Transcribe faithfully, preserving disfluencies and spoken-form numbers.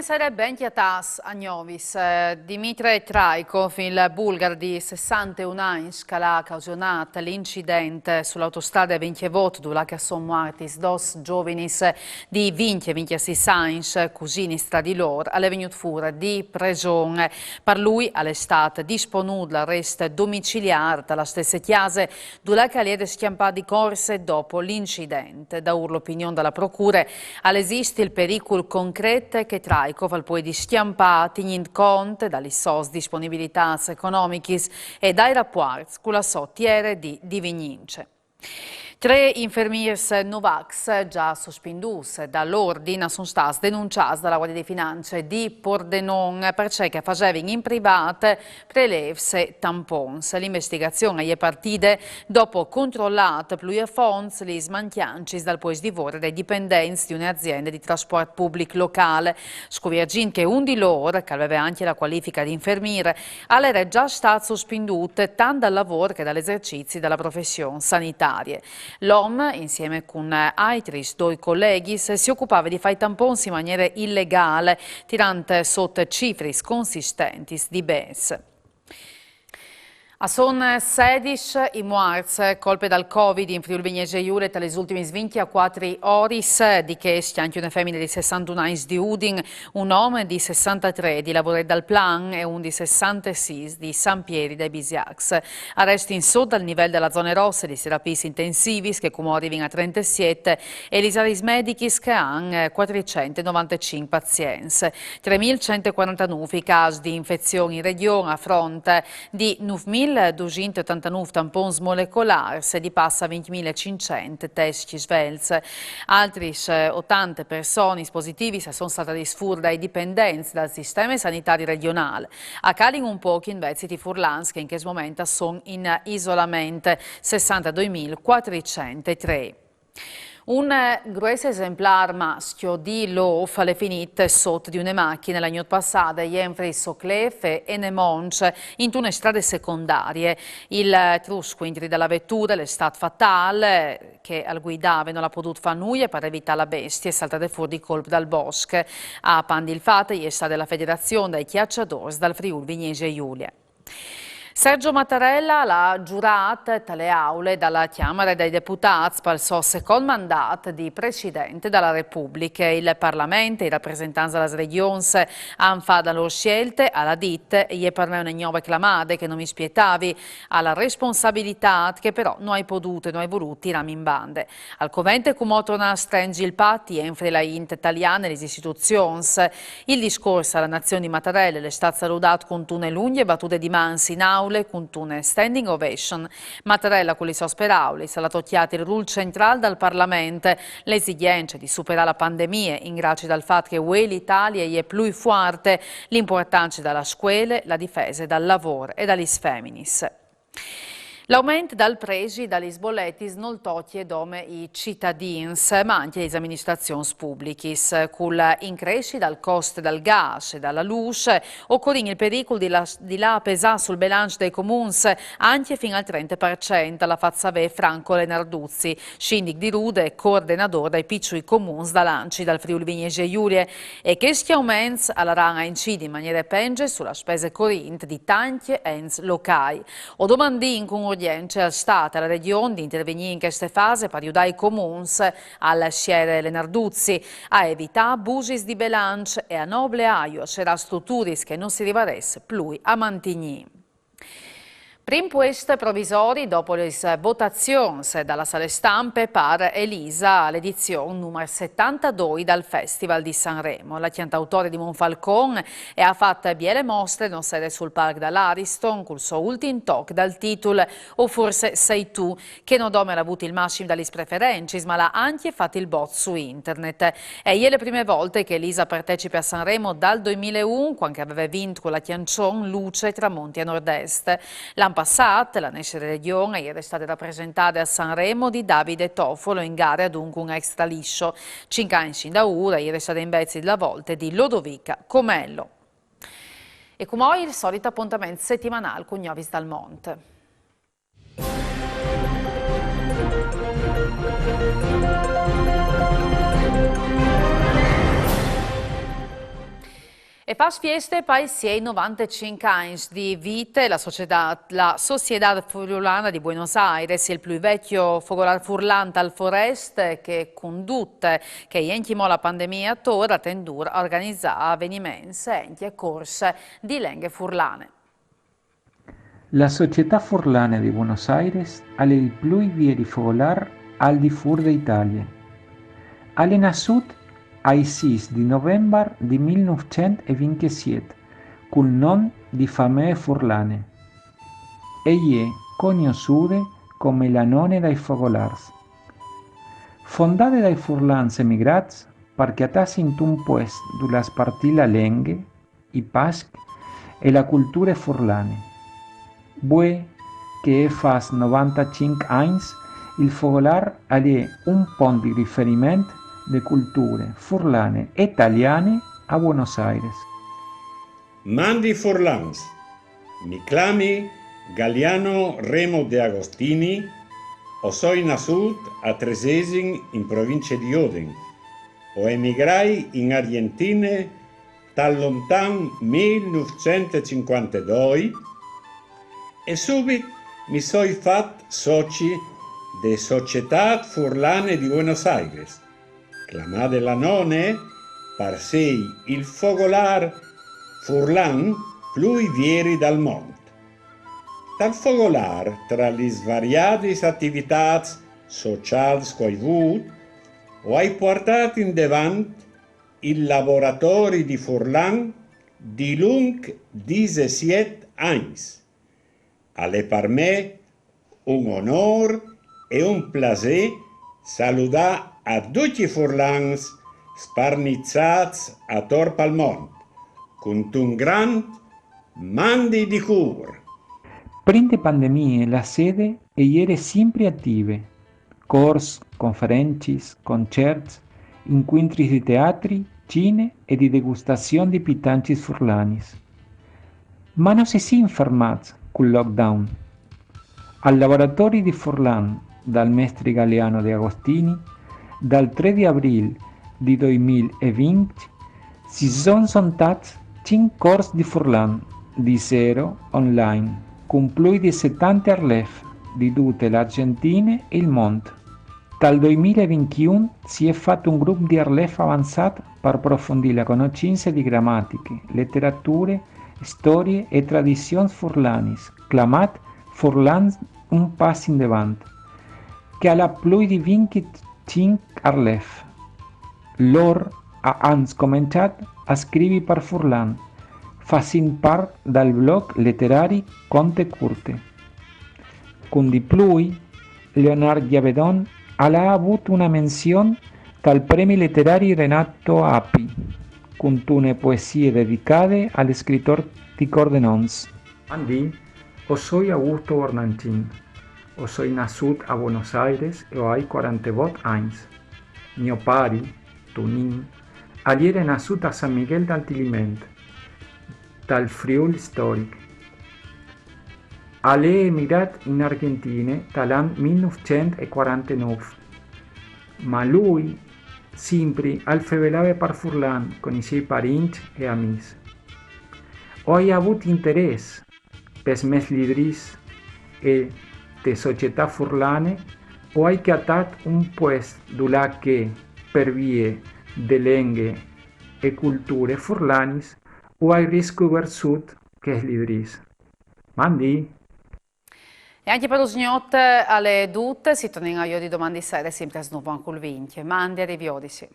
Sere ben cjatâts a Gnovis. Eh, Dimitre Traikov, il bulgar di sessanteun agns che al à causionât l'incident su la autostrade A vincjevot, dulà che a son muartis dôs zovins di vincj e vincjesîs agns, cusinis tra di lôr, al è vignût fûr di preson. Par lui al è stât disponût l'arest domiciliâr ta la stesse cjase, dulà che al jere scjampât di corse dopo l'incident. Daûr la opinion da la procure, al esist il pericul concret che Traikov al puedi scjampâ, tignint cont da lis sôs disponibilitâts economichis e dai rapuarts cu la sô tiere di Divignince. Trê infermîrs Novax, za sospindûts dal ordin, a son stâts denunciâts da la Guardia di Finance di Pordenon, parcè che a fasevin in privât prelêfs e tampons. La investigazion e je partide dopo controlât plui a fonts lis mancjancis dal puest di vore dai dipendents di une aziende di trasport public locâl. Scuvierzint che un di lôr, che al veve ancje la cualifiche di infermîr, al jere za stât sospindût tant dal lavôr che dal esercizi da la profession sanitarie. L'om, insiemi cun altris doi coleghis, si ocupave di fâ i tampons in maniere ilegâl, tirant sot cifris consistentis di bêçs. A son sedis i muarts colpe dal Covid in Friûl Vignesie Julie ta lis ultimis vincjecuatri oris, di chescj ancje une femine di sessanteun agns di Udin, un om di sessantetrê di Lavoret dal Plan e un di sessantesîs di San Pieri dai Bisiacs. A restin sot dal nivel da la zone rosse lis terapiis intensivis, che cumò a rivin a trentesiet, e lis aris medichis, che a àn cuatricent e novantecinc pazients. Trê mil cent e cuarantenûf i câs di infezion in regjon, a front di nûf mil dusinte e otantenûf tampons molecolârs e di passa vincj mil e cinccent test svelts. Altris, eh, otante personis positivis a son stadis fûr dai dipendents dal sisteme sanitari regjonâl. A calin un pôc invezit i furlans che in chest moment a son in isolament, sessantedoi mil cuatricent e trê. Un grues esemplâr mascjo di lôf al è finît sot di une machine la gnot passade jenfri Soclef e Nemonç, intune strade secondarie. Il trusc cuintri da la veture al è stât fatâl, chê che al guidave nol à podût fâ nuie par evitâ la bestie saltade fûr di colp dal bosc. A pandi il fat e je stade la Federazion dai cjaçadôrs dal Friûl Vignesie Julie. Sergio Mattarella al à zurât ta le aule da la Cjamare dai Deputâts pal so secont mandât di President da la Republiche. Il Parlament e i rapresentants da las Regjons a àn fat la lôr sielte, al à dit, e je par me une gnove clamade che no mi spietavi, a la responsabilitât che però no ai podût e no ai volût tirâmi in bande. Al covente cumò tornâ a strenzi il pat jenfri la int taliane e lis istituzions. Il discors a la nazion di Mattarella al è stât saludât cuntune lungje batude di mans in aule, cuntune standing ovation. Mattarella cu lis sôs peraulis al à tocjât il rûl centrâl dal Parlament, la esigjence di superâ la pandemie, in graciis dal fat che vuê la Italie e je plui fuarte, la impuartance da la scuele, la difese dal lavôr e da lis feminis. L'aument dal presi da lis boletis nol tocje dome i citadins, ma ancje lis aministrazions publichis. Cu la increscide dal cost dal gas e da la lûs, o corìn il pericul di lâ, di lâ a pesâ sul belanç dai comuns ancje fin al trente par cent, al à fat savê Franco Lenarduzzi, sindic di Rude e coordenadôr dai piçui comuns da l'ANCI dal Friûl Vignesie Julie, e chescj auments a laran a incidi in maniere pengje su la spese corint di tancj ens locâi. O domandìn cun urgjence al Stât e a la Regjon di intervignî in cheste fase par judâ i comuns, al siere Lenarduzzi, a evitâ abusis di belanç e a no obleâju a sierâ struturis che no si rivarès plui a mantignî. Prin puest provisori dopo lis votazions da la sale stampe par Elisa a l'edizion numar setantedoi dal Festival di Sanremo. La cjantautore di Monfalcon e à fat biele mostre gnot sere sul palc da l'Ariston cul so ultin toc dal titul O forse sei tu, che no dome al à vût il massim da lis preferencis, ma al à ancje fat il bot su internet. E je la prime volte che Elisa partecipe a Sanremo dal doimil e un, cuant che e veve vint cu la cjançon Luce tramonti a nord-est. L'an passât, la nestre Regjon e jere stade rapresentade a Sanremo di Davide Toffolo in gare a Duncun Extra Liscio. Cinc agns indaûr e jere stade invezit la volte di Lodovica Comello. E cumò il solit apontament setimanâl cun Gnovis dal Mont. Fâs fieste pai siei novantecinc agns di vite la societât, la Sociedad Furlana di Buenos Aires, il plui vecjo fogolâr furlan tal forest che cun dut che e je encjimò la pandemie atôr al ten dûr a organizâ aveniments e encje cors di lenghe furlane. La Societât Furlane di Buenos Aires al è il plui vieri fogolâr al di fûr de Italie. Al è nassût ai sîs di Novembar di mil nûfcent e vincjesiet cul non di Famee Furlane. E je cognossude come la none dai fogolârs. Fondade dai furlans emigrâts par cjatâsi intun puest dulà spartî la lenghe, i pascj e la culture furlane. Vuê che e fâs novantecinc agns, il fogolâr al è un pont di riferiment de culture furlane e taliane a Buenos Aires. Mandi furlans! Mi clami Galiano Remo De Agostini, o soi nassût a Tresesin in provincie di Udin. O emigrai in Argjentine tal lontan mil nûfcent e cincuantedoi e subit mi soi fat soci de Societât Furlane di Buenos Aires, clamade la none par sei il fogolâr furlan plui vieri dal mont. Tal fogolâr, tra lis variadis ativitâts sociâls che o ai vût, o ai puartât indevant il laboratori di furlan dilunc disesiet agns. Al è par me un onôr e un plasê saludâ a ducj i furlans sparniçâts ator pal mont, cuntun grant mandi di cûr. Prin de pandemie la sede e jere simpri ative, cors, conferencis, concerts, incuintris di teatri, cine e di degustazion di pitancis furlanis. Ma no si sin fermâts cul lockdown. Al laboratori di furlan dal mestri Galeano De Agostini, dal trê di avrîl di doi mil e vincj, si son zontâts cinc cors di furlan di zero online, cun plui di setante arlefs di dute la Argjentine e il mont. Tal doi mil e vincjun si è fat un grup di arlef avançât par profondî la conosince di gramatiche, leterature, storie e tradizions furlanis, clamât Furlan un pas indevant, che al à plui di vincjecinc arlefs. Lôr a àn scomençât a scrivi par furlan, fasint part dal blog leterari Conte Curte. Cun di plui, Leonard Gjavedon al à vût una menzion tal premi leterari Renato Api, cuntune poesie dedicade al scritôr di Cordenons. Mandi, o soi Augusto Bornancin, o soi nassût a Buenos Aires e o ai cuarantevot agns. Gno pari, Tunin, al jere nassût a San Miguel dal Tiliment, tal Friûl storic. Al è emigrât in Argjentine tal an mil nûfcent e cuarantenûf, ma lui simpri al fevelave par furlan cun i siei parincj e amîs. O ai vût interès pes mês librîs e te societât furlane o ai cjatât un puest dulà che, par vie de lenghe e culture furlanis, o ai riscuversût chescj librîs. Mandi! E ancje par usgnot al è dut, si tornìn a viodi doman di sere simpri a Snuvan cul vincj. Mandi, a riviodisi.